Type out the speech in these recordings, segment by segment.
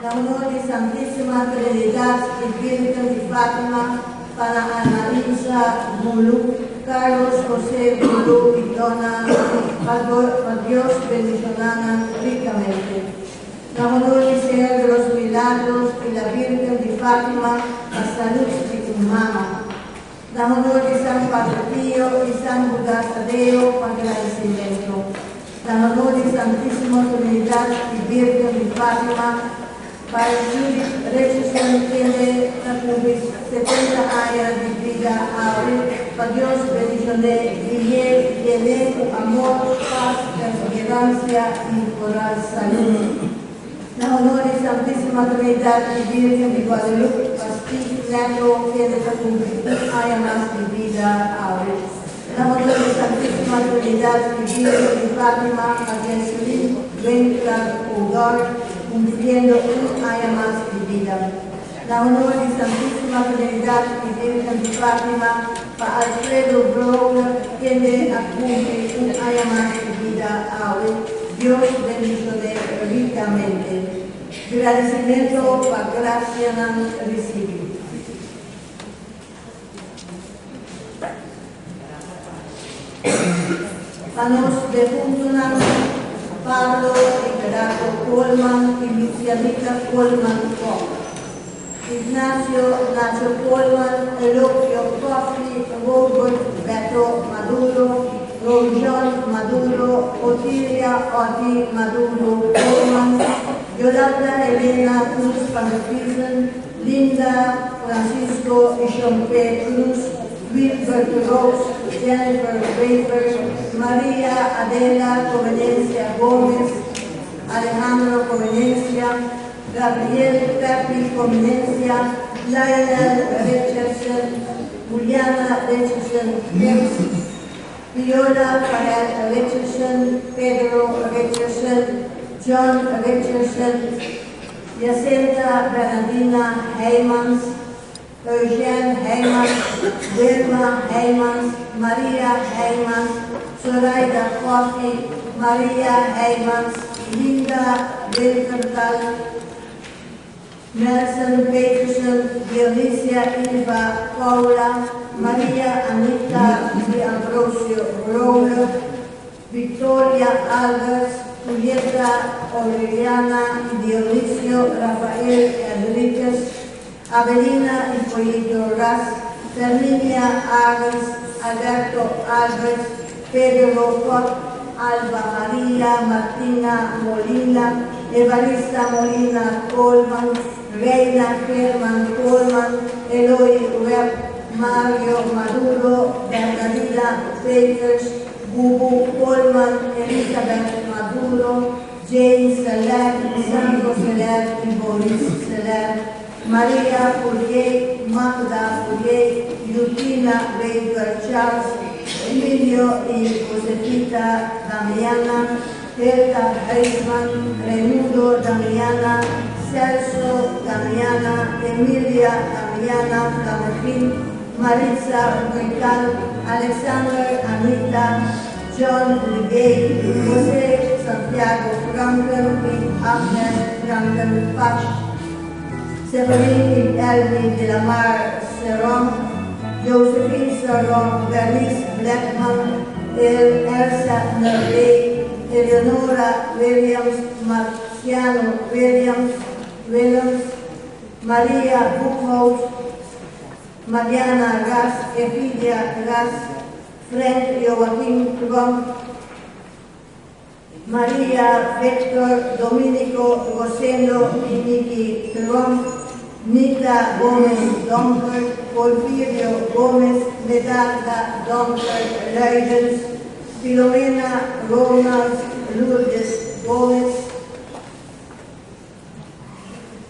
Na honor di Santísima Trinidad y Virgen di Fátima, pa Ana Isa Mulu, Carlos José Mulu y Donna, pa Dios bendiciona nan ricamente. Na honor di Señor de los Milagros y la Virgen di Fátima, pa salud di un mama. Na honor di San Padre Pío y San Judas Tadeo, pa agradecimento. Na honor di Santísima Trinidad y Virgen di Fátima, pa Judith Richardson, kende ta cumpli 70 aña di bida awe, pa Dios bendicione y yene cu amor, paz, perseverancia y coral salud. Na honor di Santísima Trinidad y Virgen di Guadalupe, pa Steve Neto, kende ta cumpli un aña mas di bida awe. Na honor di Santísima Trinidad y Virgen di Fátima, pa Jesseline Winkler Ogar, cumpliendo un aña mas di bida. Na honor di Santísima Trinidad y Virgen di Fátima, pa Alfredo Brower, kende a cumpli un aña mas di bida awe. Dios bendicione ricamente. Agradecimento pa gracianan ricibi. Pa nos defuntonan Pablo y Gerardo Coleman y Lucianita Coleman Kock. Ignacio Nacho Coleman, Elogio Coffee, Robert Beto Maduro, Rojon Maduro, Otilia Oti Maduro Coleman, Yolanda Elena Cruz van der Wiesen, Linda Francisco Ishompe Cruz, Wilbert Rose, Jennifer Baker, María Adela Conveniencia Gómez, Alejandro Conveniencia, Gabriel Pepi Conveniencia, Lionel Richardson, Juliana Richardson Gibbs, Viola Farrell Richardson, Pedro Richardson, John Richardson, Jacinta Bernardina Heymans, Eugène Heymans, Wilma Heymans, Maria Heymans, Zoraida Coffey, Maria Heymans, Linda Wilkertal, Nelson Peterson, Dionisia Eva Paula, Maria Anita Di Ambrosio Rowler, Victoria Albers, Julieta Aureliana Dionisio Rafael Enríquez, Avelina Hipólito Ras, Ferminia Arens, Alberto Albers, Pedro Koch, Alba María Martina Molina, Evarista Molina Coleman, Reina Germán Coleman, Eloy Webb, Mario Maduro, Bernadina Peters, Bubu Coleman, Elizabeth Maduro, Jane Seller, Sandro Seller y Boris Seller, María Fourier, Magda Fourier, Yutina Baker Charles, Emilio y Josefita Damiana, Helga Heisman, Raimundo Damiana, Celso Damiana, Emilia Damiana Camejín, Maritza Rical, Alexander Anita, John Legay, José Santiago Franken y Agnes Franken Pach, Severin y Elvi de la Mar Serón, Josephine Serón, Bernice Blackman, El Elsa Nerley, Eleonora Williams, Marciano Williams, Williams, María Buchholz, Mariana Gas, Efidia Gas, Frank Joaquín Trump, María Víctor Dominico Rosendo y Niki Trump, Nita Gómez Donker, Porfirio Gómez, Medarda Donker Leidens, Filomena Ronald Lourdes Gómez,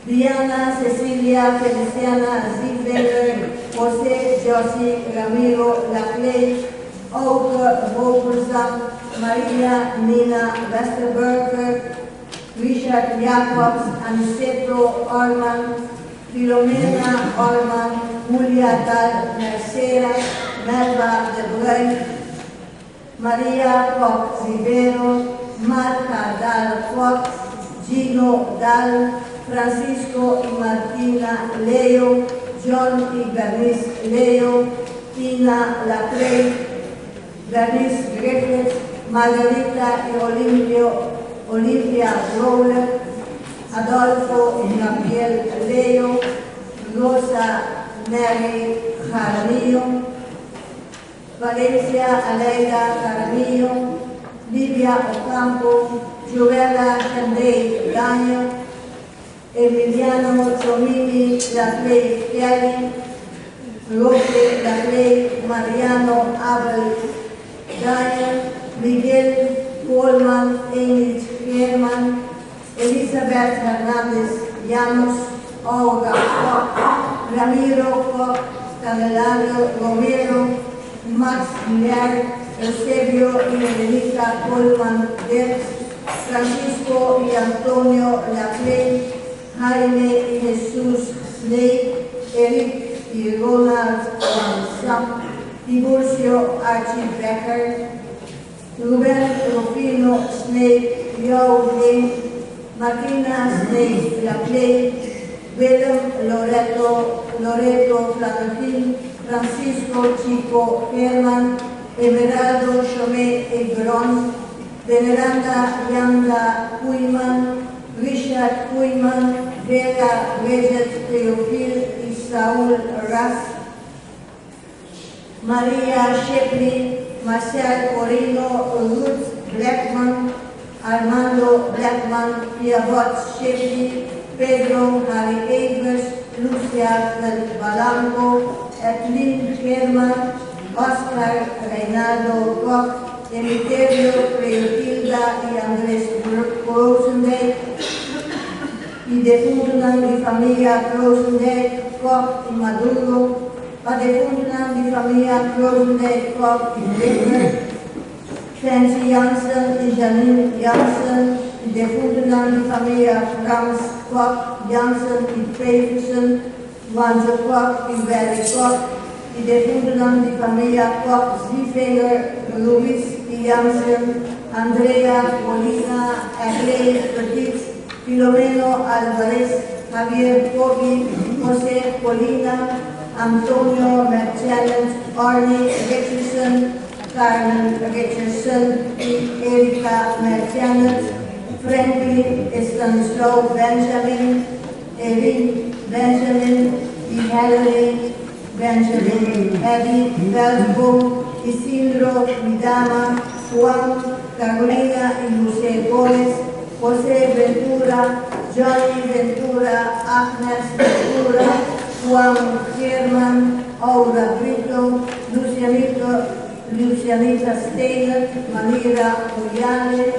Diana Cecilia Feliciana Ziegler, José José Ramiro Laclay, Auke Vogelzang, Maria Nina Westerberger, Richard Jacobs, Aniceto Orman, Filomena Orman, Julia Dal Mercera, Melba de Bruyn, Maria Fox Rivero, Marta Dal Fox, Gino Dal, Francisco y Martina Leo, John y Bernice Leo, Tina Laclay, Bernice Griffiths, Margarita y Olimpio, Olimpia Rowler, Adolfo y Gabriel Leo, Rosa Mary Jaramillo, Valencia Aleida Jaramillo, Livia Ocampo, Joella Candey Daño, Emiliano Chomini Laclay Kelly, Roque Laclay, Mariano Abel Daniel, Miguel Coleman, Ingrid German, Elizabeth Hernández Llanos, Olga Koch, Ramiro Koch, Candelario Romero, Max Miller, Eusebio y Elenita Coleman Dirks, Francisco y Antonio Laclay, Jaime y Jesús Snake, Eric y Ronald Van Sam, Tiburcio Archie Becker, Rubén Rufino Snake, Joe Hink, Martina Snake Laclay, Willem Loreto, Loreto Flanagin, Francisco Chico German, Everardo Chomé Ebron, Veneranda Yanda Kuyman, Richard Kuyman, Vera Bridget Teofil y Saúl Ras, María Shepley, Marcel Corino, Ruth Blackman, Armando Blackman, Piavot Shepley, Pedro Harry Evers, Lucia Balanco, Edlin German, Oscar Reinaldo Koch, Emiterio Cleotilda y Andrés Rosendijk, y defuntonan di famia Rosendijk, Koch y Maduro, pa defuntonan di famia Rosendijk, Koch y Weber, Fancy Jansen y Janine Jansen, y defuntonan di famia Frans Koch, Jansen y Petersen, Wanzo Koch y Barry Koch, y defuntonan di famia Koch, Zievinger, Luis y Jansen, Andrea, Molina, Agley, Petit, Filomeno Álvarez, Javier Poggi, José Colina, Antonio Merchant, Arnie Richardson, Carmen Richardson y Erika Merchant, Franklin Stanislaw Benjamin, Erin Benjamin y Hillary Benjamin, Eddie Veldboom, Isidro Midama, Juan, Carolina y José Gómez, José Ventura, Johnny Ventura, Agnes Ventura, Juan German, Aura Brito, Lucianito, Lucianita Steiner, Manira Oyale,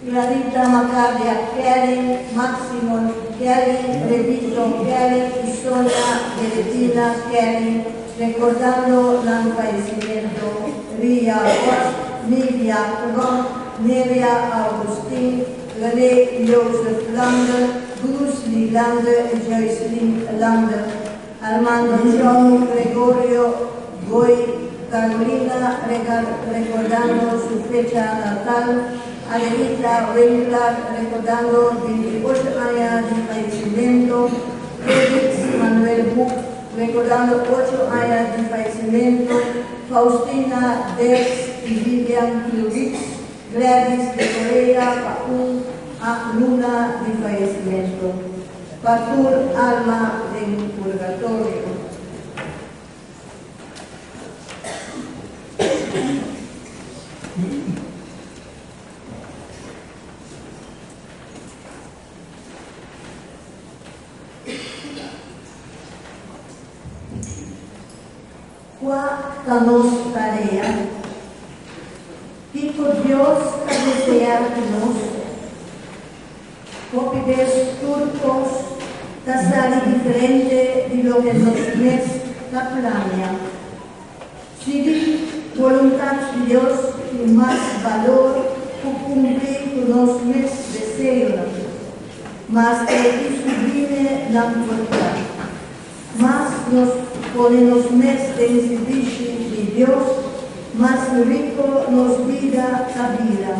Clarita Macabria Kelly, Máximo Kelly, Revito Kelly y Sonia Valentina Kelly, recordando el fallecimiento Ria Bosch, Nidia Ron, Neria Augustin, René Joseph Lander, Bruce Lee Lander y Joycelyn Lander, Armando Chow, Gregorio Goy, Carolina, recordando su fecha natal, Adelita Winkler, recordando 28 años de fallecimiento, Félix Manuel Buch, recordando 8 años de fallecimiento, Faustina Dex y Vivian Plurix, Gladys de Correa, Paul a Luna de fallecimiento, Patur Alma del Purgatorio. Kua ta nos tarea? Kiko Dios ta deseá di nos? Hopi bes tur kos ta sali diferente di loke nos mes ta plania. Sigui boluntat di Dios tin mas balor ku kumpli ku nos mes deseonan. Maske ki sublime nan por ta. Mas nos pone nos mes den sirbishi di Dios, mas rico nos bida ta bira.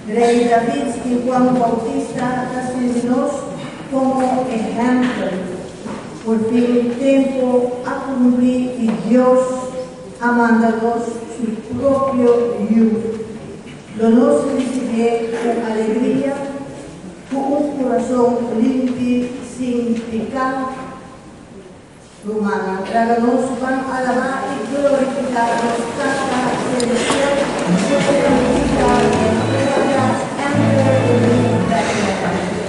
Rei David i Juan Bautista ta sirbi nos komo ehèmpel. Por fin tempu a kumpli i Dios a manda nos su propio Yu. Lo nos risibié ku alegria, ku un kurason limpi sin piká. Rumannan, laga nos ban alabá i glorifiká nos Tata Selestial ku e músika di Gloria Enter the New Bethlehem.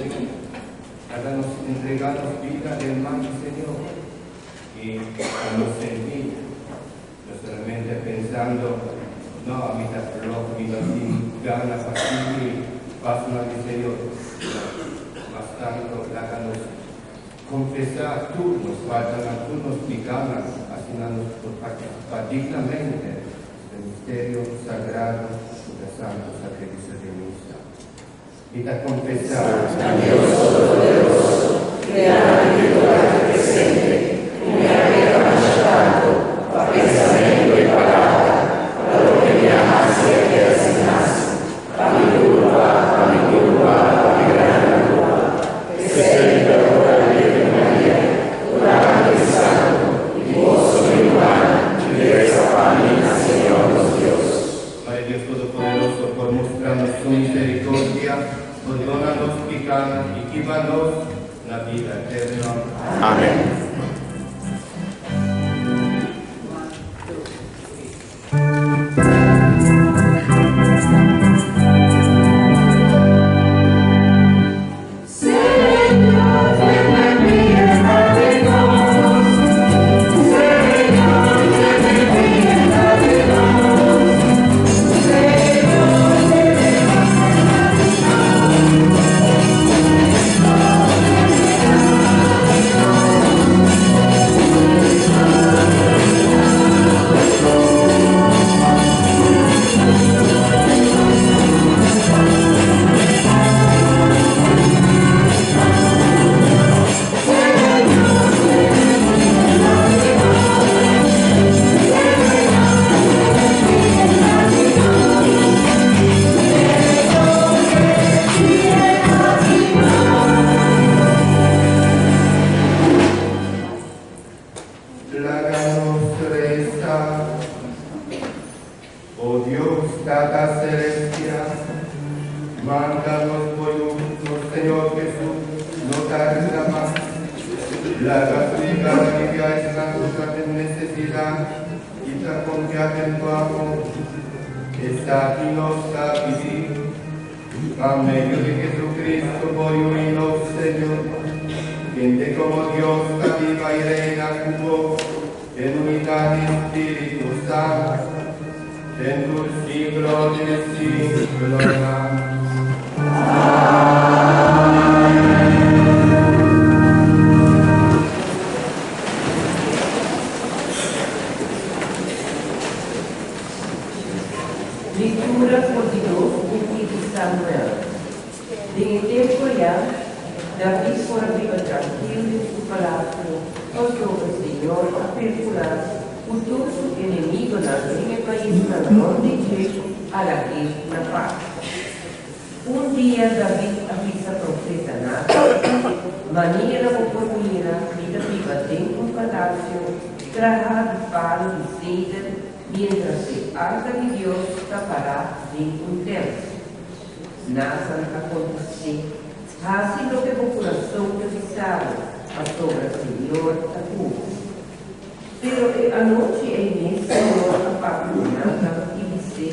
Señor. Háganos entregarnos vida en man Señor y a nos servir, no solamente pensando, no, a mí está flojo, mi no tiene ganas así, paso al Señor. No, más tanto, háganos confesar tú nos faltan a tú nos picanas, así nos por participar dignamente del misterio sagrado del santo sacrificio de misa. Y te confesar a Dios Todopoderoso, Creador de todo presente, come aveva lasciato, a pensamento e palabra, a lo que me amase e che assignassi, a mi curva, a mi curva, a mi grande curva, e sei per ora di Maria, durante il santo, il vostro umano, diversa famiglia, Señor Dios. Padre Dios Todopoderoso, por mostrarnos su misericordia, perdónanos pecado y quítanos la vida eterna. Amén. Señor, ten piedad de nos. Señor, ten piedad de nos. Señor, ten piedad de Láganos rezar. Oh Dios, Tata Celestial, mándanos por nuestro Señor Jesús, no tarda más. La católica que es la cosa de necesidad y la confiar en tu amor. Está aquí nos da vivir. A medio de Jesucristo, por y Señor, quien te como Dios está viva y reina cubo, en unidad de Espíritu Santo, en tu siglo de siglos. Amén. Leitura por Dios buki di Samuel. Den e tempu ei, David por a biba trankil den su palasio, pasobra Señor a perkurá ku tur su enemigunan den e paisnan rònt di dje a lag'é na pas. Un dia David a bisa profeta Natan, Manera bo por mira, mi ta biba den un palasio trahá di palu di seder, miéntras e arka di Dios ta pará den un tènt. Natan a kontest'é, Hasi loke bo kurason ta bisa bo, pasobra Señor ta ku bo. Pero e anochi ei mes Señor a papia ku Natan i bis'é,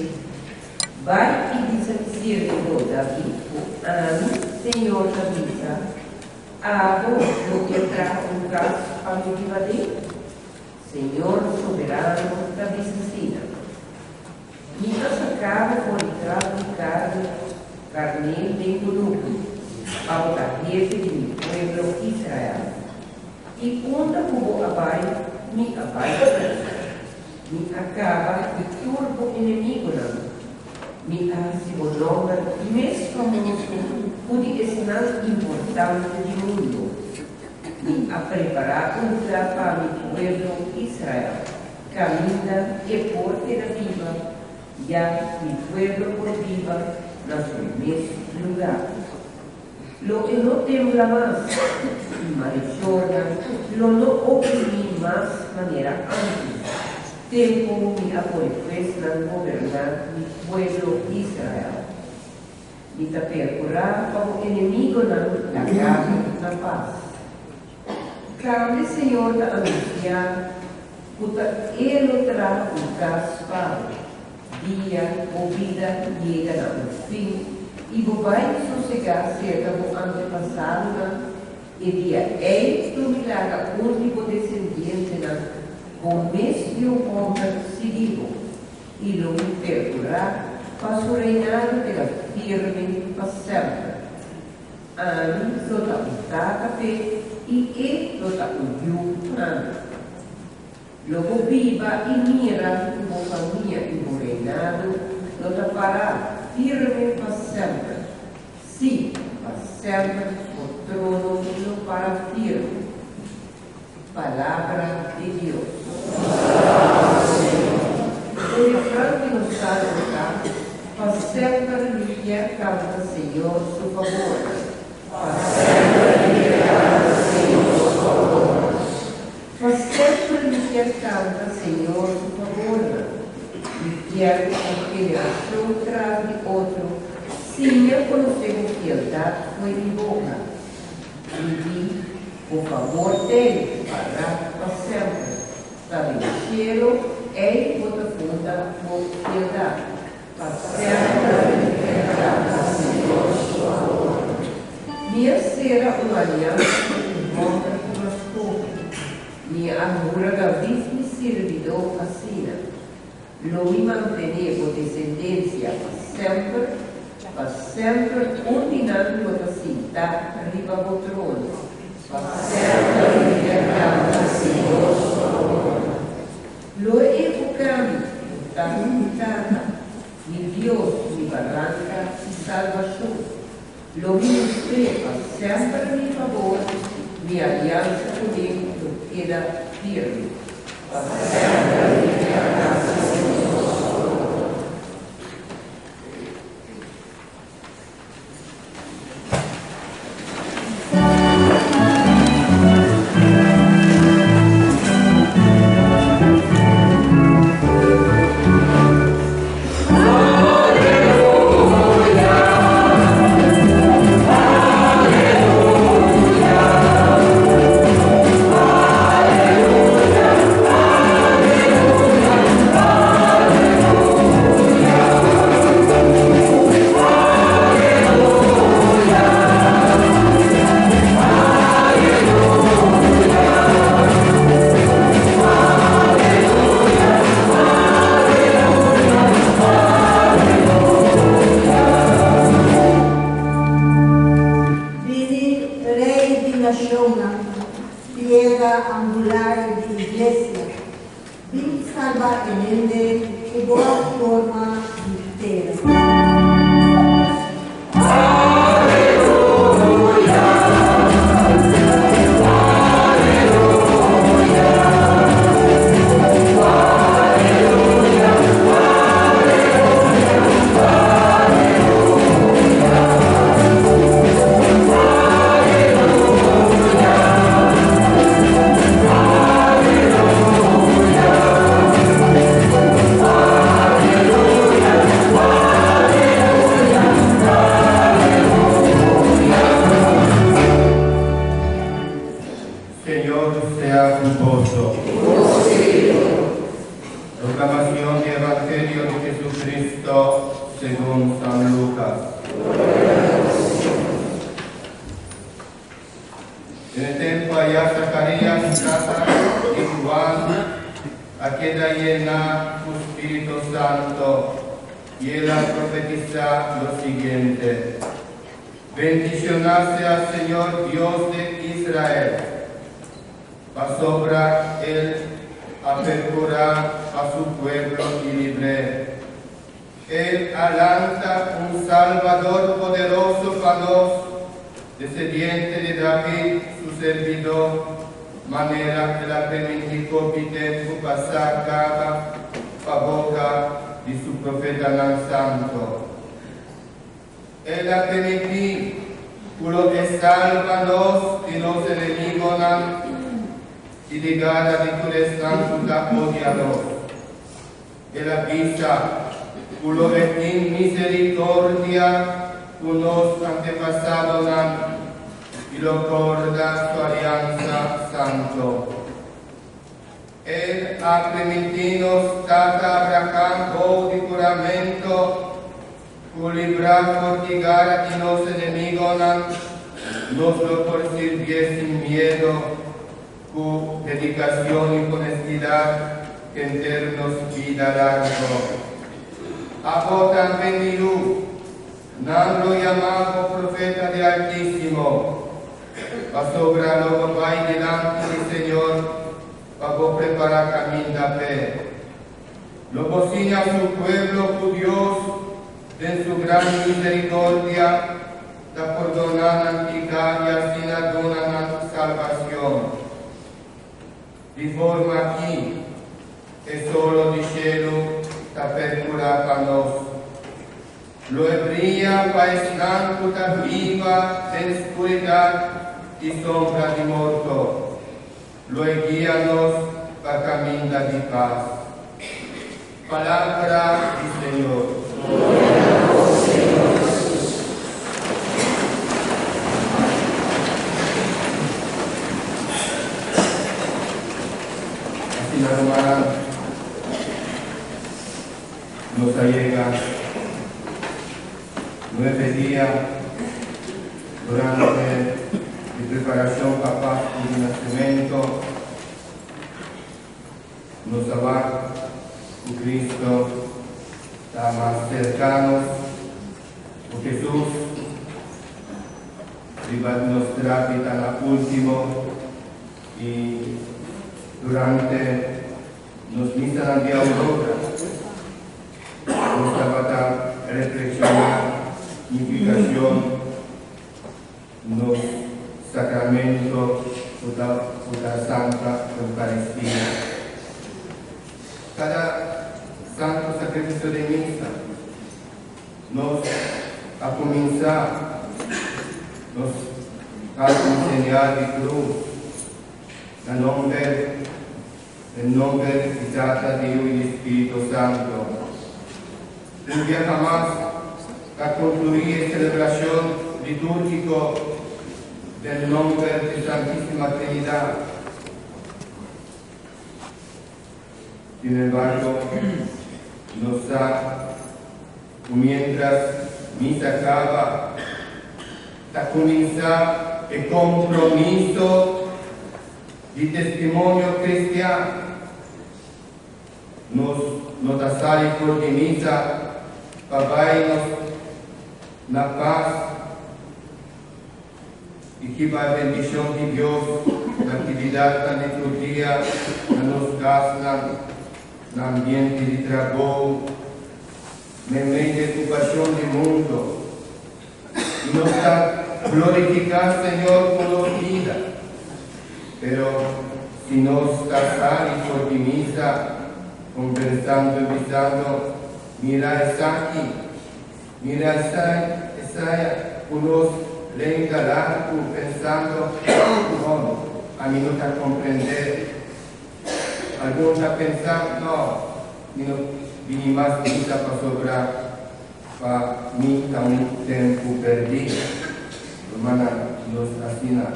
Bai i bisa mi sirbidó David ku ami, Señor, ta bisa, Abo lo kier traha un kas pa mi biba den? Señor Soberano ta bisa asina, Mi a saca bo for di tras di carne, carné den kunuku, pa bo ta hefe di mi pueblo Israel. I unda ku bo a bai, mi a bai ku bo. Mi a kaba ku tur bo enemigunan. Mi a hasi bo nòmber mes famoso ku di esnan importante di mundu. Mi a prepará un lugá pa mi pueblo Israel, kaminda e por keda biba, ya mi pueblo por biba na su mes lugá. Lo e no tembla mas, i malechornan lo no oprimí mas manera ántes, tempu mi a pone huesnan goberná mi pueblo Israel. Mi ta perkurá pa bo enemigonan laga bo na pas. Tambe Señor ta anunsiá ku ta E lo traha un kas pa bo, dia bo bida yega na un fin. i bo bai sosegá serka bo antepasadonan, e dia ei lo mi laga un di bo desendientenan, bo mes yu hòmber, sigui bo, i lo mi perkurá pa su reinado keda firme pa semper. Ami lo ta un tata p'e i e lo ta un yu pa mi. Lo bo biba i mira ku bo famia i bo reinado lo ta pará firme pa semper. Sí, pa semper bo trono lo para firme. Palabra di Dios. Un refran di nos salmo ta, Pa semper mi kier kanta Señor su fabornan. Pa semper mi kier kanta Señor su fabornan. Pa semper mi kier kanta Señor su fabornan. Mi kier ku un generashon tras di otro siña konosé bo fieldat fo'i mi boka. Mi di, Bo fabor t'ei pará pa semper. Ta den shelu ei bo ta funda bo fieldat. Pa semper mi kier kanta Señor su fabornan. Mi a sera un aliansa ku un hòmber ku mi a skohe. Mi a hura David mi sirbidó asina, Lo mi mantené bo desendensia pa semper, pa semper un di nan lo ta sintá riba bo trono. Pa semper mi kier kanta Señor su fabornan. Lo e evoká mi, bo ta mi Tata, mi Dios, mi baranka i salbashon. Lo mi mustr'é pa semper mi fabor, mi aliansa kuné lo keda firme. Pa semper mi aliansa ku Dios. Bini, Rey di nacionnan, piedra angular di Iglesia, bin salba e hende cu bo a forma di tera. Señor sea cu boso. Proclamación del Evangelio de Jesucristo según San Lucas. En el tempo allá Zacarías, tata di Juan, a keda yená cu Spirito Santo, y el a profetisa lo siguiente, Bendicioná sea Señor Dios de Israel, pasobra El a percurá pa su pueblo i libr'é. El a lanta un Salbador poderoso pa nos, desediente di David, su servidó, manera el a permití hopi tempu pasá kaba pa boka di su profetanan santo. El a permití ku lo e salba nos di nos enemigonan i di gara di tur esnan ku ta odia nos. El a bisa ku lo e tin misericordia ku nos antepasadonan i lo corda su aliansa santo. El a primintí nos tata Abraham bou di huramento. Ku librá for di gara di nos enemigonan, nos lo por sirbié sin miedo, ku dedikashon i honestidat henter nos bida largo. Abo tambe, mi yu, nan lo yama bo profeta di Altísimo, pasobra lo bo bai dilanti di Señor pa bo prepará kaminda p'e. Lo bo siña su pueblo ku Dios, den su gran misericordia, ta pordoná nan piká i asina duna nan salbacion. Di forma aki, e solo di shelu ta percurá pa nos. Lo e bria pa esnan ku ta biba den scuridad i sombra di morto. Lo e guia nos pa caminda di paz. Palabra di Señor. Gloria na bo, Señor Jesus. Asina rumannan, nos a yega nuebe dia durante di preparacion pa Pascu di Nacemento. Nos a wak cu Cristo ta mas cerca nos cu Jesus riba nos trapi ta na ultimo y durante nos misanan di Aurora nos tabata reflexiona nificacion nos sacramento cu ta cu ta Santa Eucaristia. Cada Santo Sacrificio di Misa nos a cuminsa nos haci un señal di cruz na nomber den nomber di Tata, di Yu y di Spirito Santo. Un biaha mas ta conclui e celebracion liturgico den nomber di Santisima Trinidad. Sin embargo, nos sa cu mientras misa caba, ta cuminsa e compromiso di testimonio cristian. Nos no ta sali for di misa pa bai nos na pas i hiba e bendicion di Dios na actividadnan di tur dia na nos casnan, na ambiente di trabou, meimei di e ocupacion di mundo. I nos ta glorifica Señor cu nos bida. Pero si nos ta sali for di misa conversando y bisando, Mira esaki, mira esaya, cu nos lenga largu pensando, No, ami no ta comprende. Algun ta pensa, No, mi no bini mas misa pasobra Pa mi ta un tempu perdí. Rumannan, nos asina.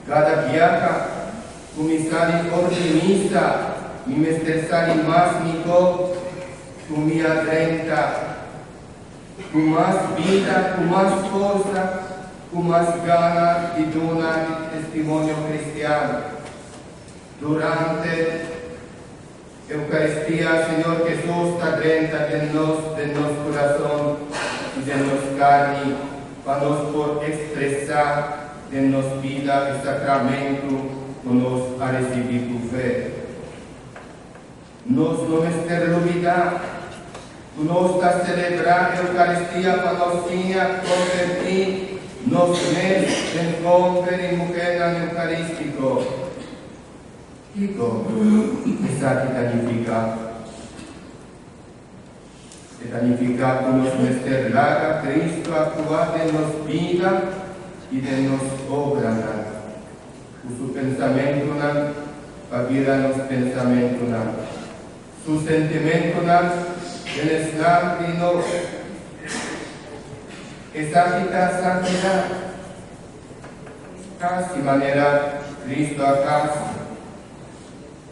Kada biaha ku mi sali for di misa, mi mester sali mas mihó ku mi a drenta, ku mas bida, ku mas forsa, ku mas gana di duna testimonio kristian. Durante. Eucaristia, Señor Jesus ta drenta den nos, den nos curason y den nos carni, pa nos por expresa den nos bida e sacramento cu nos a ricibi cu fe. Nos no mester lubida cu nos ta celebra Eucaristia pa nos siña converti nos mes den homber y muhernan eucaristico. Kiko esaki ta nifiká? E ta nifiká ku nos mester laga Kristu aktua den nos bida i den nos obranan, ku su pensamentunan pa bira nos pensamentunan, su sentimentunan den esnan di nos. Esaki ta santidat. Casi manera Cristo a casi.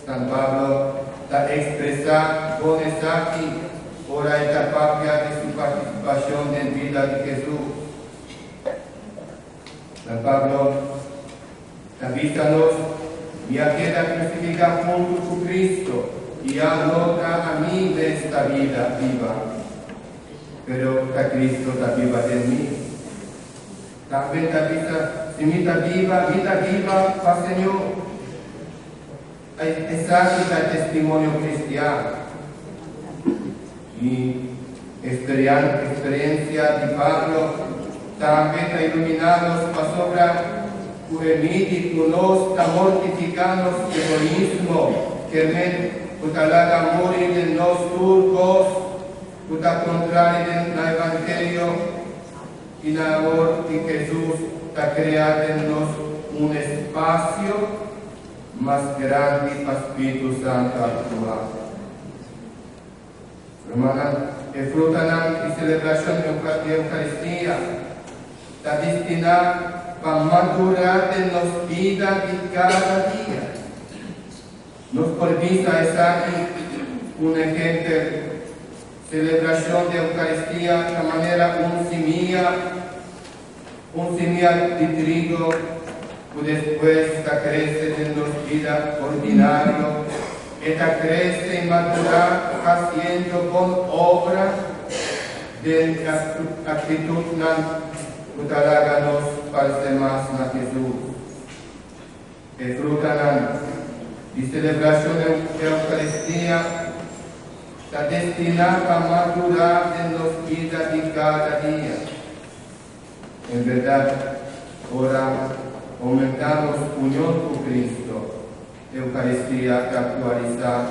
San Pablo ta expresa bon esaki ora. Ora e ta papia di su partisipashon den bida di Hesus. San Pablo ta bisa nos, Mi a keda krusifiká huntu ku Kristu, i ya no ta ami mes ta bida biba, pero ta Kristu ta biba den mi. Tambe ta bisa, Si mi ta biba, mi ta biba pa Señor. Esaki ta e testimonio kristian. E eksperensia di Pablo tambe ta iluminá nos pasobra ku e midi ku nos ta mortifiká nos egoismo, kermen ku ta laga muri den nos tur kos ku ta kontrali den na evangelio i na amor di Hesus ta krea den nos un espasio mas grandi pa Spiritu Santu aktua. Rumannan, e frutanan di selebrashon di Eukaristia ta destiná pa madurá den nos bida di kada dia. Nos por bisa esaki ku un ehèmpel, Selebrashon di Eukaristia ta manera un simia, un simia di trigo ku despues ta krese den nos bida ordinario. E ta krese i madurá hasiendo bon obra den aktitutnan ku ta laga nos parse mas na Hesus. E frutanan di selebrashon Eukaristia ta destiná pa madurá den nos bida di kada dia. En bèrdat, ora oumentá nos union ku Kristu, Eukaristia ta aktualisá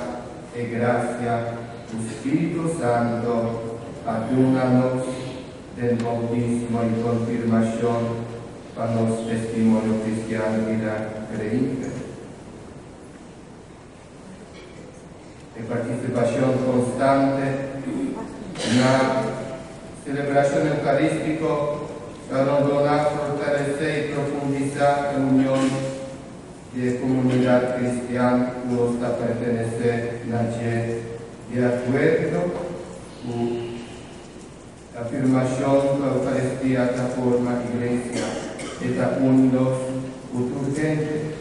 e grasia ku Spiritu Santu a duna nos den boutismo i konfirmashon. Pa nos testimonio cristiano bira creibel. E participacion constante na celebracion eucaristico ta rondona, fortalece y profundisa e union di e comunidad cristian cu nos ta pertenece na dje di acuerdo cu Afirmashon ku Eukaristia ta forma Iglesia, e ta uni nos ku tur hende.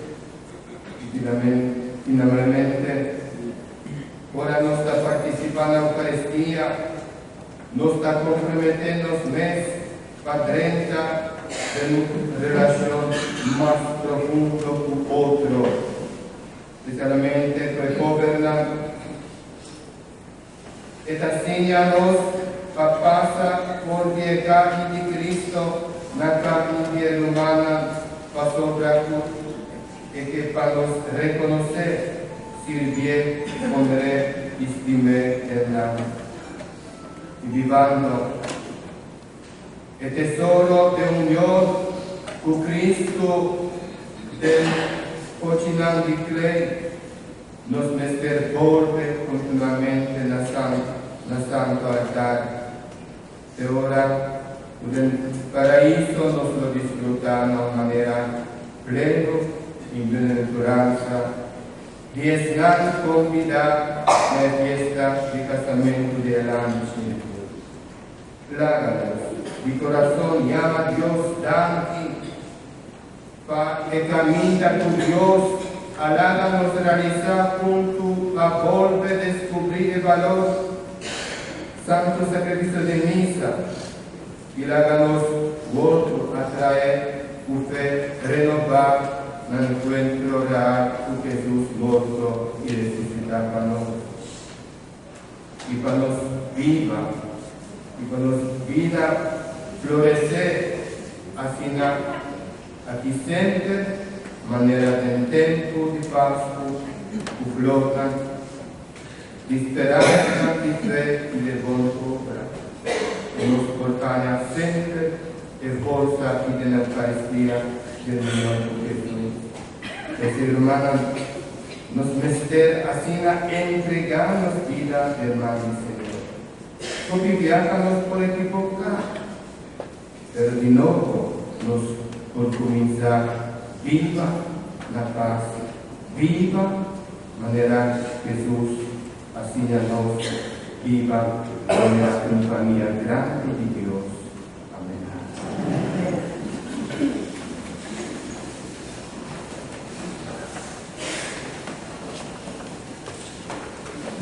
I finalmente, ora nos ta partisipá na Eukaristia, nos ta komprometé nos mes pa drenta den un relashon mas profundo ku otro, spesialmente ku e pobernan. E ta siña nos pa pasa for di e karni di Cristo na karni di e rumannan pasobra ku e ke pa nos rekonosé, sirbié, honr'é i stim'é den nan. I bibando e tesoro den union ku Cristo den kochinan di klei, Nos mester bolbe kontinuamente na na santu altar te ora ku den Paraiso nos lo disfrutá na un manera pleno i bienaventuransa di esnan kombidá na e fiesta di kasamentu di e Lamchi. Laga nos di korason yama Dios danki. Pa e kaminda ku Dios a laga nos realisá huntu pa bolbe deskubrí e balor Santu Sakrifisio di Misa i laga nos wòrdu atraé ku fe renobá na enkuentro real ku Hesus morto i resusitá pa nos i pa nos biba i pa nos bida floresé asina aki semper manera den tempu di Pasku ku flornan di speransa, di fe i de bon obra, ku nos por haña semper e forsa aki den Eukaristia den union ku Hesus. P'esei, rumannan, nos mester asina entregá nos bida den man di Señor. Hopi biaha nos por ekiboká, pero di nobo nos por kuminsá biba na pas, biba manera Hesus a siña nos. Biba manera un famia grandi di Dios. Amèn.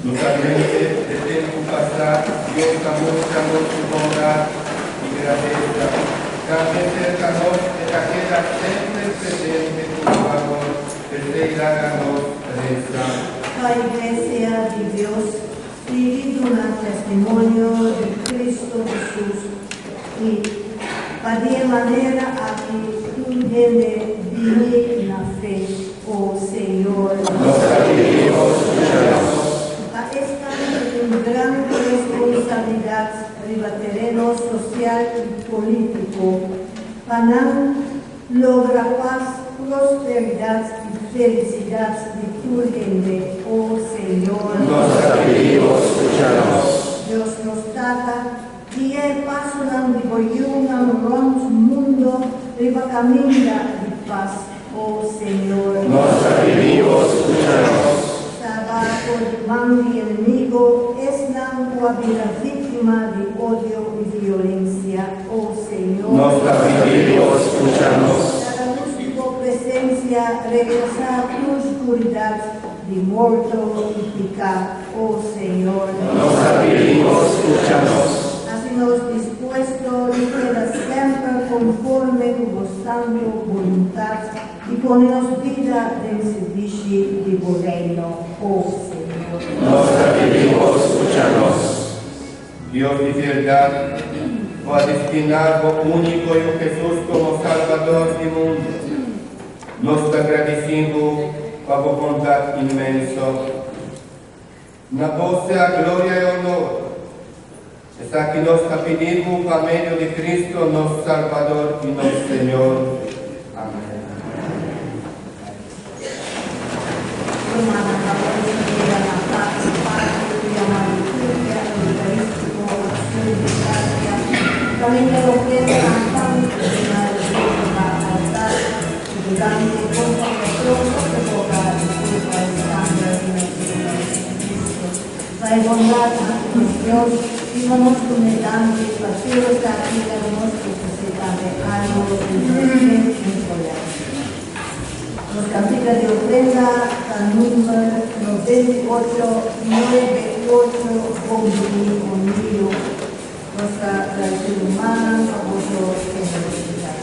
Totalmente de tempu pasá, Dios a mustra nos su bondat i grandesa. Tambe serka nos e ta keda semper presente ku su amor, p'esei laga nos resa. Pa Iglesia di Dios sigui duna testimonio di Cristo Jesus i pa di e manera aki tur hende bini na fe, O Señor. Nos ta pidi Bo skucha nos. Pa esnan ku tin gran responsabilidat riba tereno sosial i polítiko, pa nan logra pas, prosperidat i felisidat di tur hende, O Señor. Nos ta pidi Bo skucha nos. Dios nos Tata, guia e pasonan di Bo yunan rònt mundo riba kaminda di pas, O Señor. Nos ta pidi Bo skucha nos. Salba for di man di enemigo esnan ku a bira víktima di odio i violensia, O Señor. Nos ta pidi Bo skucha nos. Laga lus di Bo presensia rechasá tur skuridat di morto i piká, O Señor. Nos ta pidi Bo skucha nos. Hasi nos dispuesto di keda semper konforme ku Bo santu boluntat i pone nos bida den sirbishi di Bo Reino, O Señor. Nos ta pidi Bo skucha nos. Dios di bèrdat, Bo a destiná Bo úniko Yu Hesus komo Salbador di mundu. Nos ta gradisí Bo pa Bo bondat inmenso. Na Bo sea gloria i honor. Esaki nos ta pidi Bo pa medio di Cristo nos Salbador i nos Señor. Amèn. Rumannan ta por yega na pas parti ku yama Liturgia Eukarístiko Akshon di Grasia, kaminda lo keda na pan na riba altar i durante e konsagrashon lo provoká diskulpa di sanger di nos Señor Jesucristo. Pa e bondat di nos Dios, hiba nos kuné danki pa tur esaki laga nos ofresé tambe algu di nos mes un solèm. Nos kantika di ofrenda ta number 98, 98, Bon Bini Conmigo. Nos ta gradisí rumannan pa boso generosidat.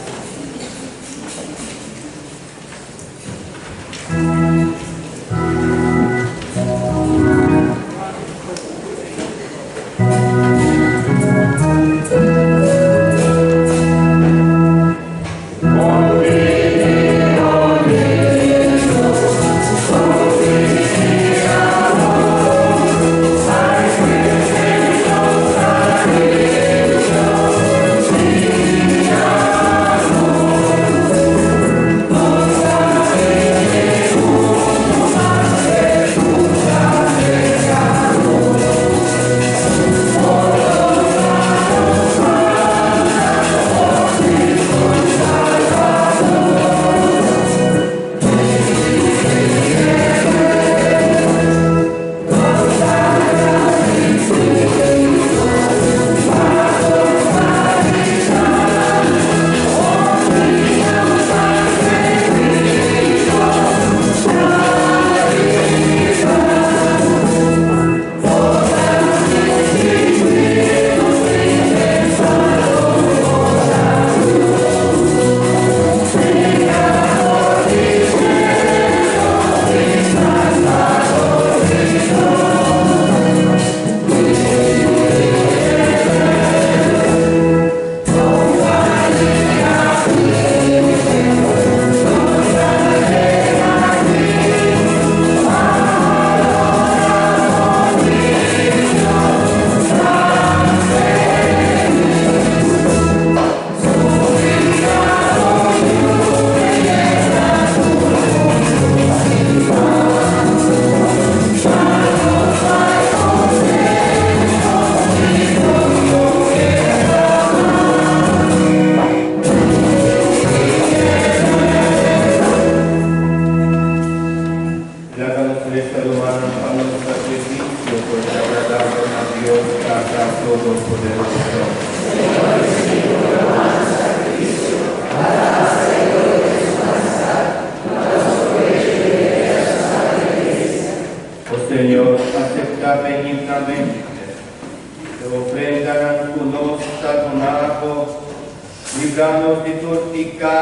Libra nos di tur piká,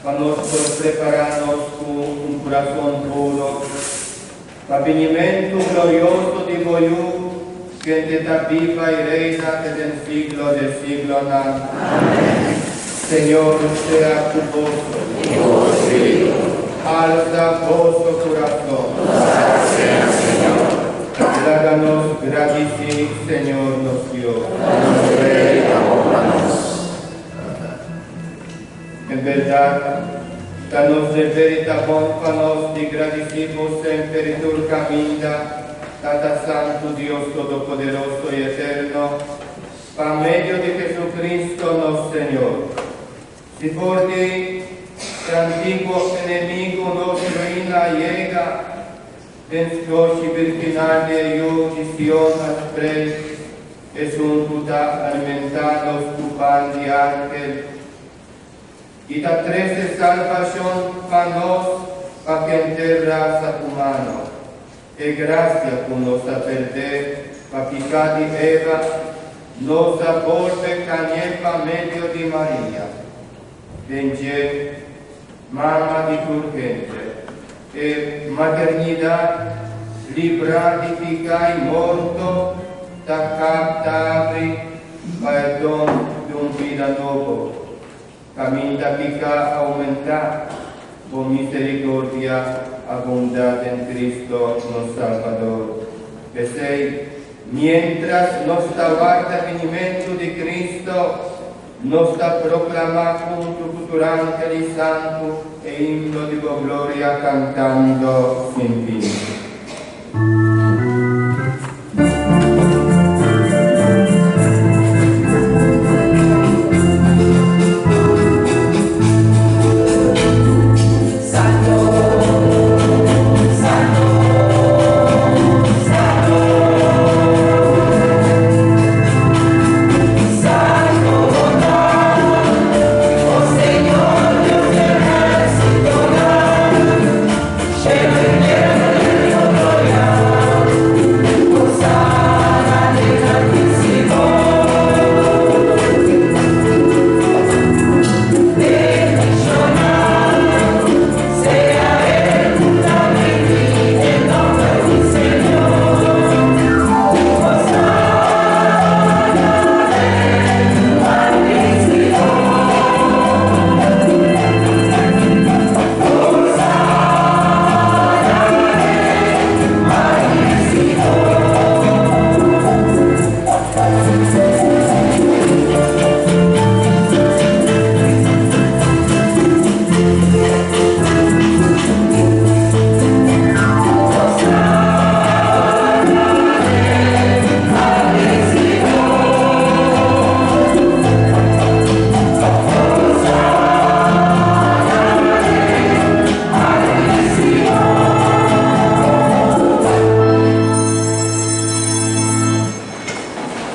pa nos por prepará nos ku un kurason puro pa binimentu glorioso di bo Yu, kende ta biba i reina te den siglo de siglonan. Amèn. Señor sea ku boso. I ku bo spiritu. Alsa boso kurason. Nos ta hasié na Señor. Laga nos gradisí Señor nos Dios. Ta nos deber i ta bon pa nos. En bèrdat, ta nos deber i ta bon pa nos di gradisí Bo semper i tur kaminda, Tata Santu, Dios Todopoderoso i Eterno, pa medio di Jesucristo nos Señor. Si for di e antiguo enemigu nos ruina a yega, Den skochi virginal di e Yu di Sion a sprei, esun ku ta alimentá nos ku pan di ángel i ta trese salbashon pa nos pa kenter rasa humano. E grasia ku nos a pèrdè pa piká di Eva, nos a bolbe kañ'é pa medio di Maria. Den dje, Mama di tur hende. E maternidat librá di piká i morto ta kap ta abri pa e don di un bida nobo. Kaminda piká a oumentá, bo miserikordia abundá den Kristo nos Salbador. P'esei, miéntras nos ta warda binimentu di Kristo, Nos ta proclama hunto cu tur angel y santo e himno di bo gloria cantando sin fin. Santo, Santo, Santo.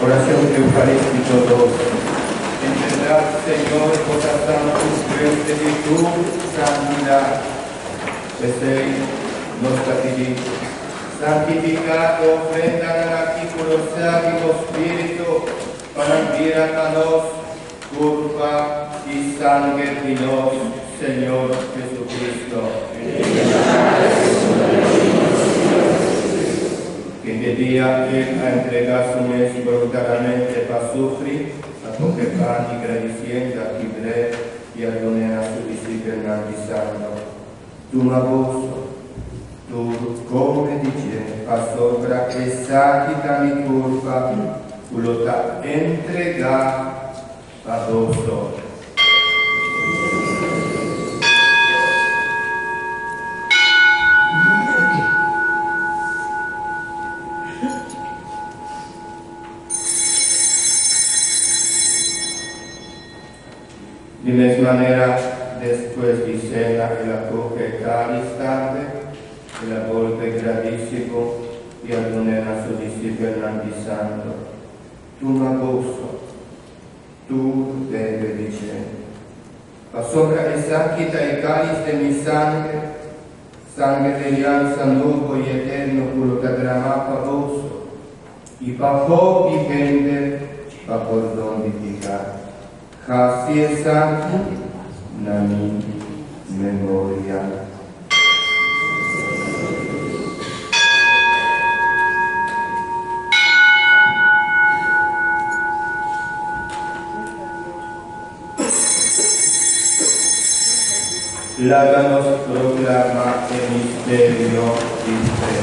Oracion Eucarístico dos. En berdad, Señor, bo ta santu fuente di tur santidad. P'esei nos ta pidi, santificá e ofrendanan aki ku lo sea di bo Spiritu, pa nan bira pa nos kurpa i sanger di nos Señor Jesucristo. Kende dia El a entregá Su mes voluntariamente pa sufri, a kohe pan i gradisiendo a kibr'é i a dun'é na Su disipelnan, bisando, Tuma boso, tur kome di dje, pasobra esaki ta mi kurpa ku lo ta entregá pa boso. Di mes manera, despues di sena el a kohe e kális tambe, el a bolbe gradisi bo i a dun'é na su disipelnan, bisando, Tuma boso, tur bebe di dje, pasobra esaki ta e kális den mi sangre, sangre di aliansa nobo i eterno ku lo ta dramá pa boso i pa hopi hende pa pordon di piká. Hasi esaki na mi memoria. Laga nos proclama e misterio di fe.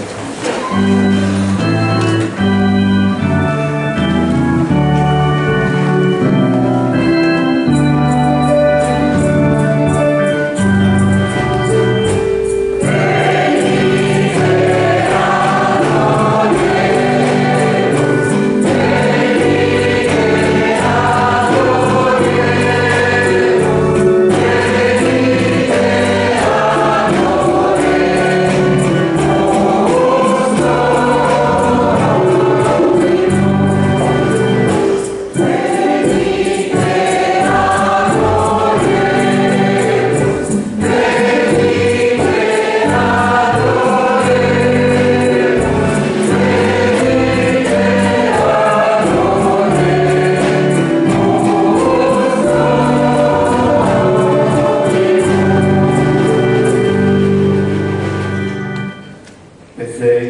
P'esei,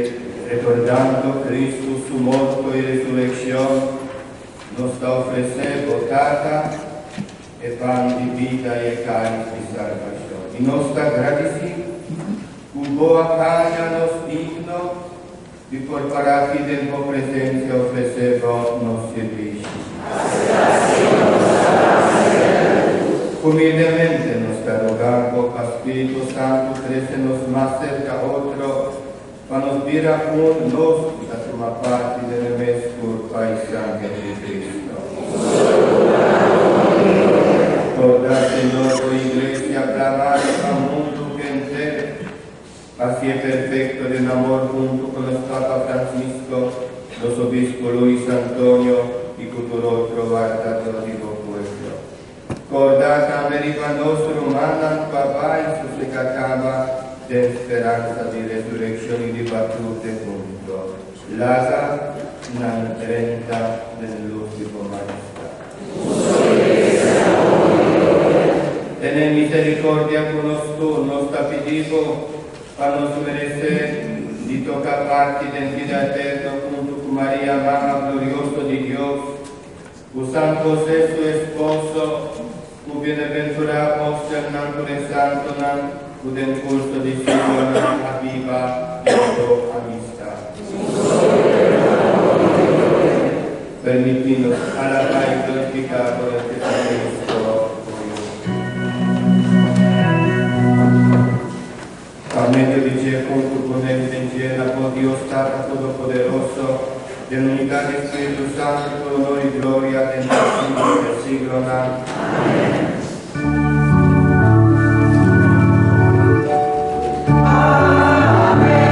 rekordando Kristu su morto i resurekshon, nos ta ofresé bo, Tata, e pan di bida i e kális di salbashon. I nos ta gradisí ku bo a haña nos digno di por para aki den bo presensia ofresé bo nos sirbishi. Humildemente nos ta roga bo pa Spiritu Santu trese nos mas serka otro pa nos bira un, nos ku ta tuma parti den e mes kurpa i sangre di Cristo. Korda, Señor, bo Iglesia plamá riba mundu henter. Hacié perfecto den amor hunto cu nos Papa Francisco, nos Obispo Luis Antonio y cu tur otro wardador di bo pueblo. Corda tambe riba nos rumannan cu a bay sosega caba den speransa di resureccion y riba tur defunto. Laga nan drenta den luz di bo majestad. Tene misericordia cu nos tur, nos ta pidi bo, pa nos merece di toca parti den bida eterno hunto cu Maria, Mama glorioso di Dios, cu San José su esposo, cu bienaventura apostelnan tur e santonan cu den curso di siglonan a biba den bo amistad. Permití nos alabá i glorifiká bo den Jesucristo, bo Yu. Pa medio di dje, huntu ku n'El i den dje, na bo Dios Tata Todopoderoso, den unidat di Spiritu Santu, tur honor i gloria den tur siglo di e siglonan. Amen.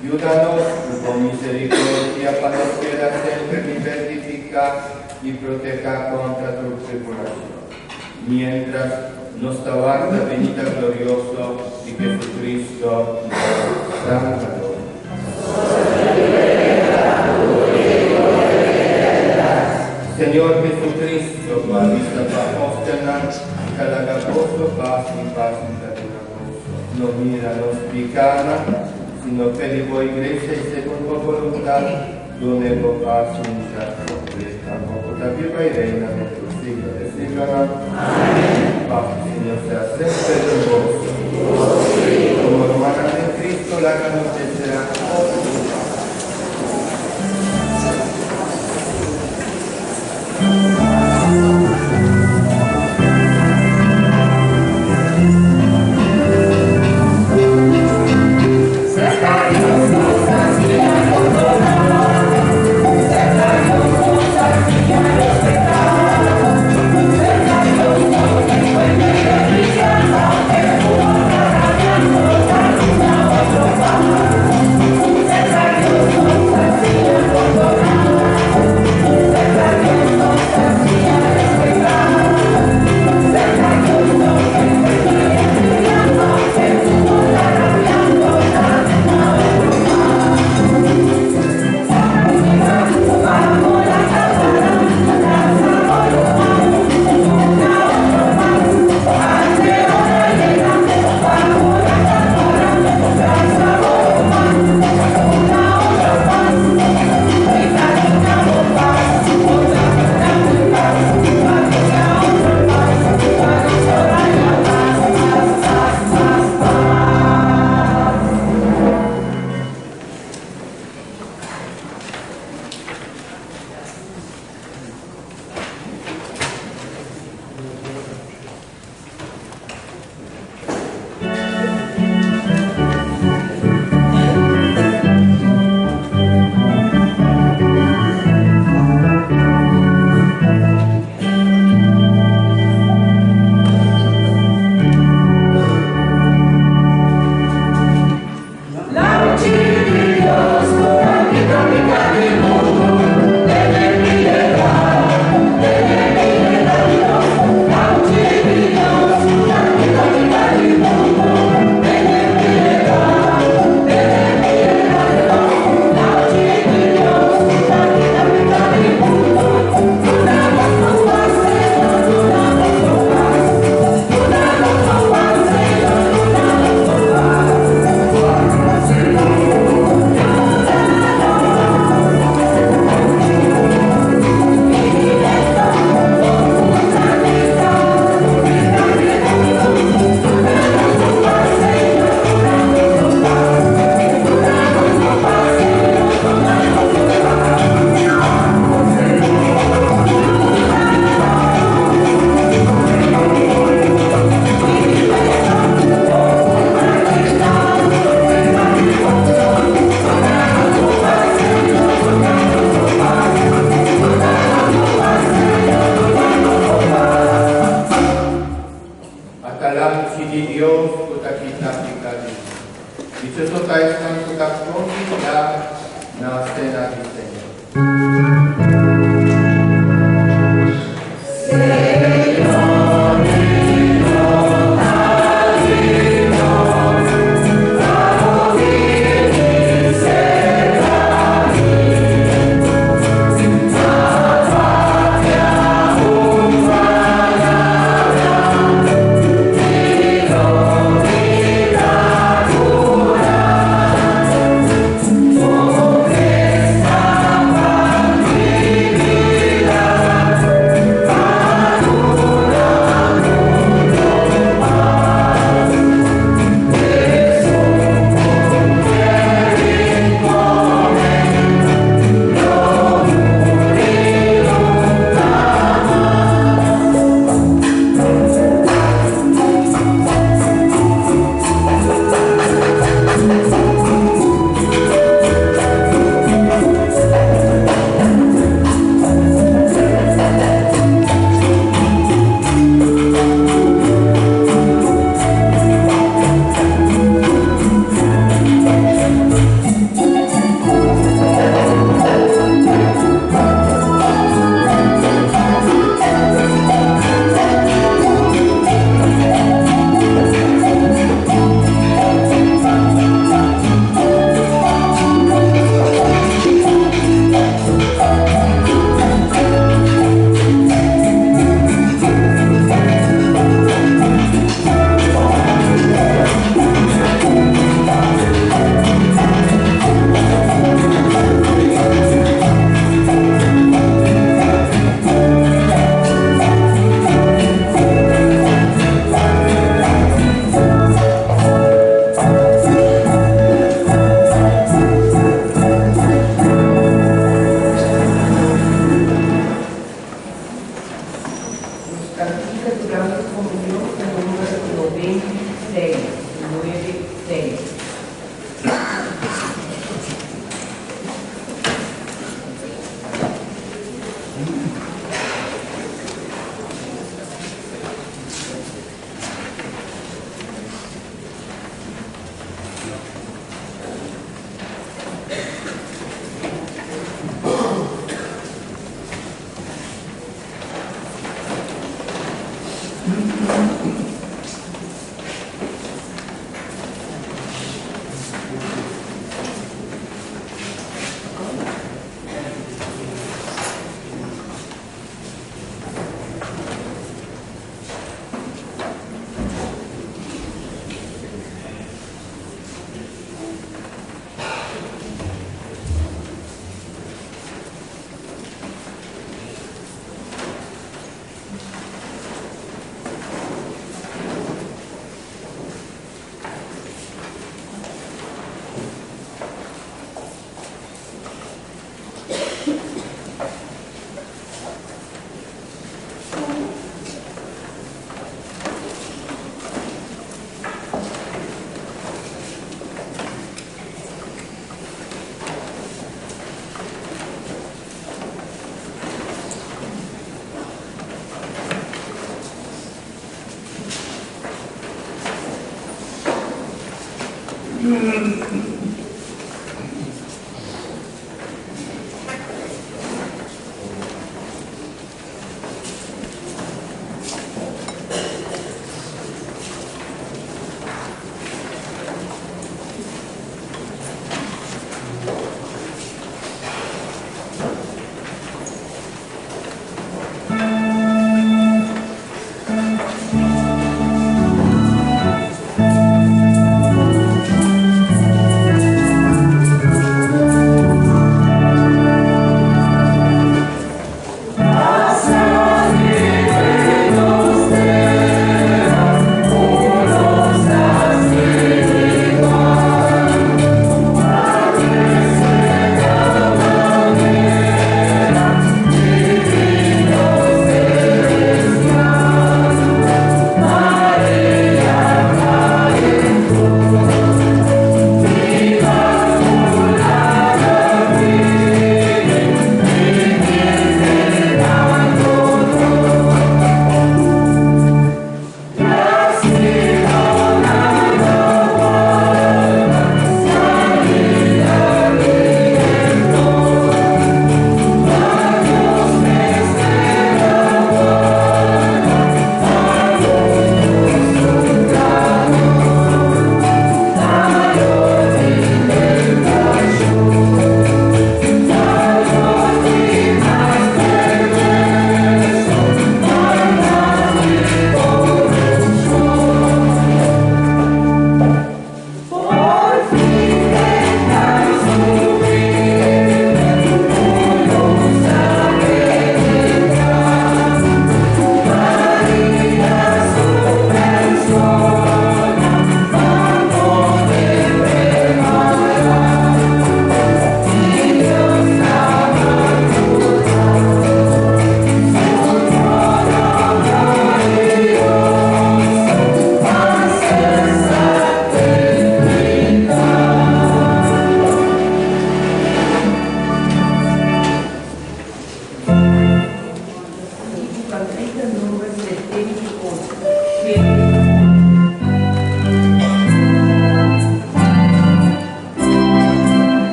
Ayúdanos con misericordia para nos queda siempre libertificar y proteja contra tu tribulación. Mientras nos aguarda venida glorioso de Jesucristo, nuestro Salvador. Señor Jesucristo, vista apóstola, calagaboso, paz y paz y No mira nos picana, sino pedivo iglesia y según tu voluntad, donde paz y unidad completa, como viva y reina en los siglos de siglos. Amén. Paz, Señor, sea siempre con vos. Como hermana de Cristo, la que nos desea. Cerca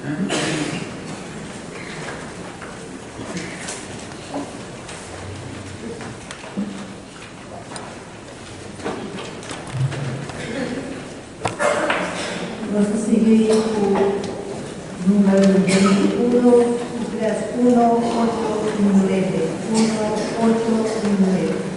Nos ta sigui ku number 21, 3, 1, 8 i 9. 1, 8 i 9.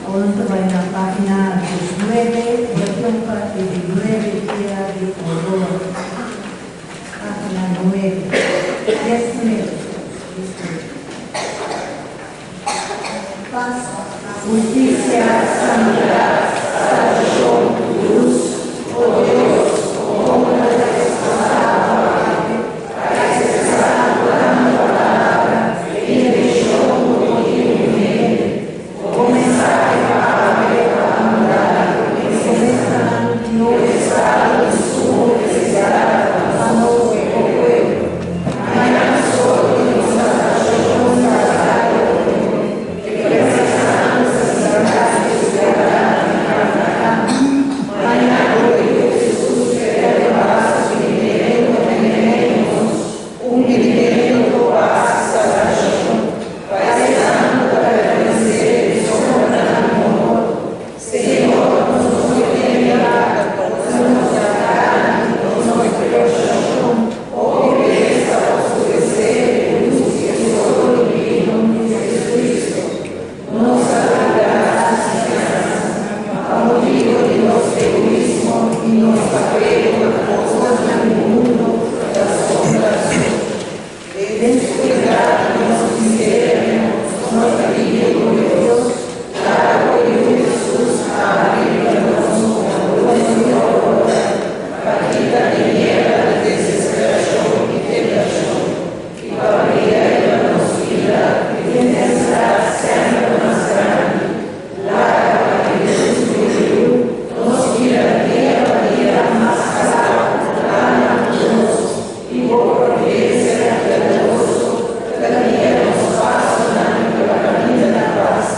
Awor nos ta bai na página 19, orashon pa e di nuebe dia di Aurora. Página nuebe, 19, 19. Pas, hustisia, santidat, salbashon i lus, o Dios, komo ta despansá bo arte pa ekspresá bo tantu palabra i direkshon ku bo tin ku hende, bo mensahe pa awe pa humanidat, e promesanan no estado di sumo nesesidat pa nos o pueblo. Mañana sol di nos salbashon ta sali otro, e promesanan ta siudadano amerikano. Mañana Yu Hesus ta sufrimentu meimei nos, un binimentu pa salbashon pa esnan ku ta pertenesé di sombra di morto. Señor, nos no tin milager, nos no ta grandi, nos preokupashon, hopi bes ta oskuresé e lus di e solo divino Jesucristo. Nos ta lubidá su siñansa pa motibu di nos egoismo i nos apego na kosnan di mundu ku ta sombra so. Den skuridat di nos miseria nos ta pidi ku Dios laga ku Yu Hesus habri riba nos lus di aurora pa kita tiniebla di desesperashon i tentashon i pa bria riba nos bida intensidat semper mas grandi. Laga pa e lus di Yu nos bira dia pa dia mas kla plana ku nos i bo providensia piadoso ta guia nos pasonan riba kaminda di pas.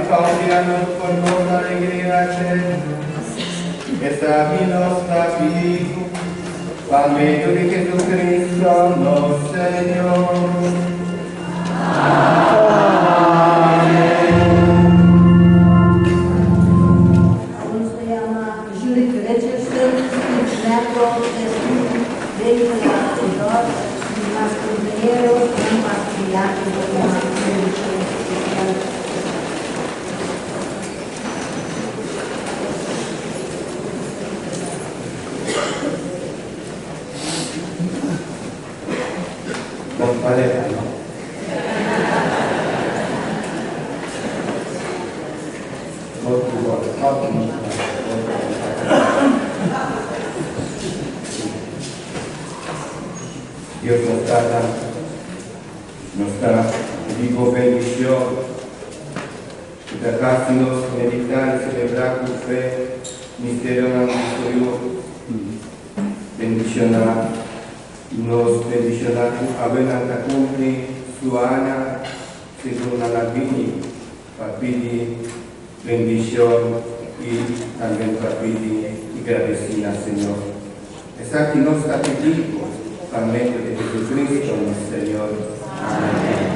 Pa nos por goza, alegria eterna. Esaki nos ta pidi pa medio di Jesucristo nos Señor. Amén. Nos ta yama Judith Richardson, Steve Macro, Steve David George, y mas compañeros, mas brillante una bendición especial. Con paleta, ¿no? Otro, otro, Dios nos da, nos da, digo, bendición, y casi nos meditar y celebrar con fe, misterio nuestro bendicionar, nos bendicionar, abuela cumpli su año, según la Bini, para pedir bendición y también para pedir y agradecer al Señor. Es aquí nos está pedido por medio de Jesucristo nuestro Señor. Amén.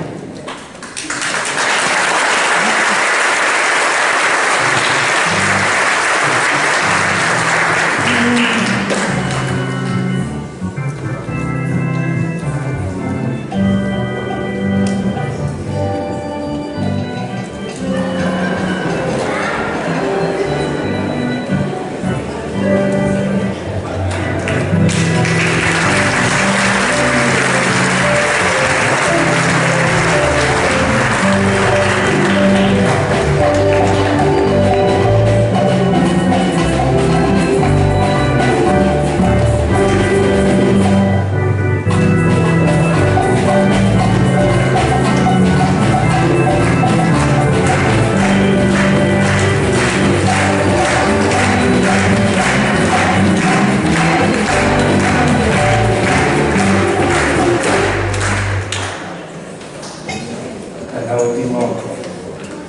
Hasta último,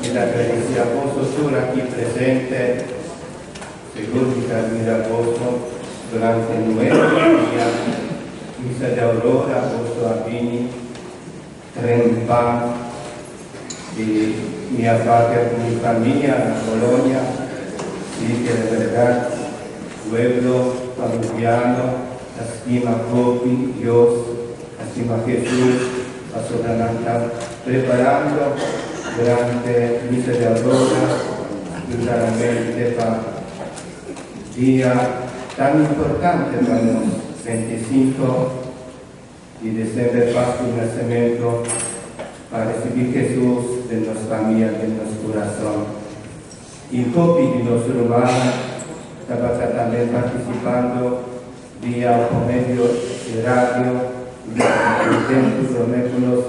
mi agradecida apóstol aquí presente, según mi apóstol, durante 9 días, misa de aurora, apóstol Abini, Trempa, y mi aparte con mi familia en Colonia, y que de verdad, pueblo colombiano, estima hopi, Dios, estima Jesús, a preparando durante misa de aurora, verdaderamente para día tan importante para los 25 de diciembre, Pascua y Nacimiento, para recibir Jesús de nuestra familia, de nuestro corazón. Y hopi de nuestro hermano estaba también participando vía por medio de radio, el templo, prometimos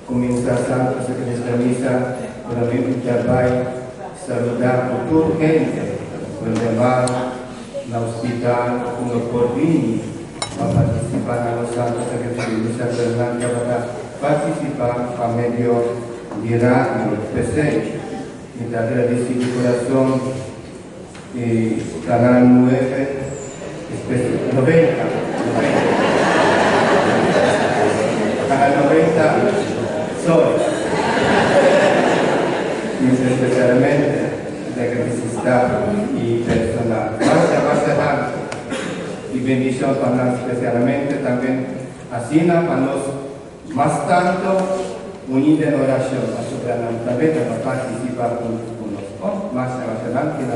comenzar santo nuestra misa, pero también saludar a toda gente, los demás, en el hospital, como por venir a participar en los santos sacrificios de misa, pero participar a medio de radio, PC. Y te agradezco de corazón y Canal 9, 90, 90. Canal 90, soy. Y especialmente de staff y personal. Gracias, gracias tanto. Y bendición para especialmente también así para nos más tanto unir en oración a su gran para participar con nosotros. Más adelante la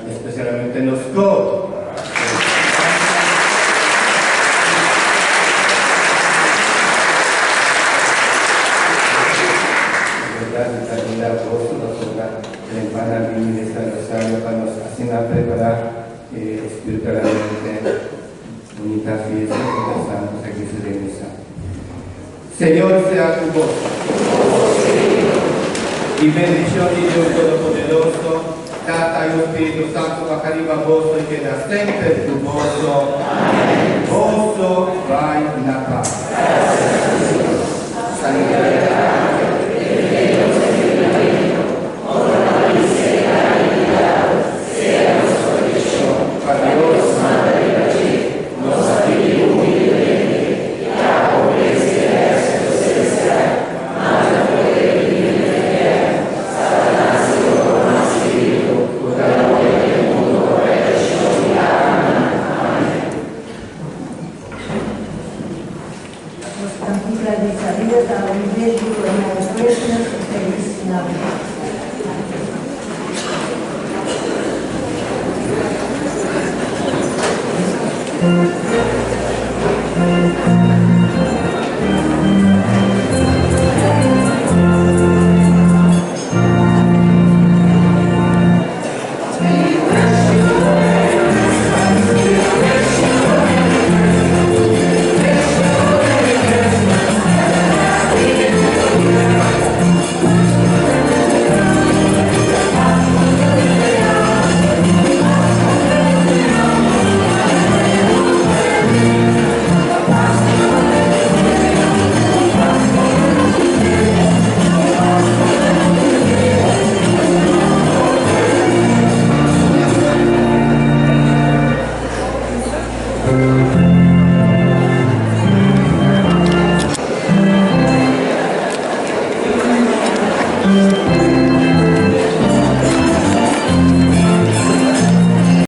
especialmente nos coro. Preparar espiritualmente bonita fiesta con el santo sacrificio de misa. Señor sea con vos. Y bendición de Dios Todopoderoso, Tata y Espíritu Santo, baja arriba vos y queda siempre tu gozo. Gozo va la paz. Para Dios, Nos cantica de salida a un beso de Merry Christmas y Feliz Navidad. Thank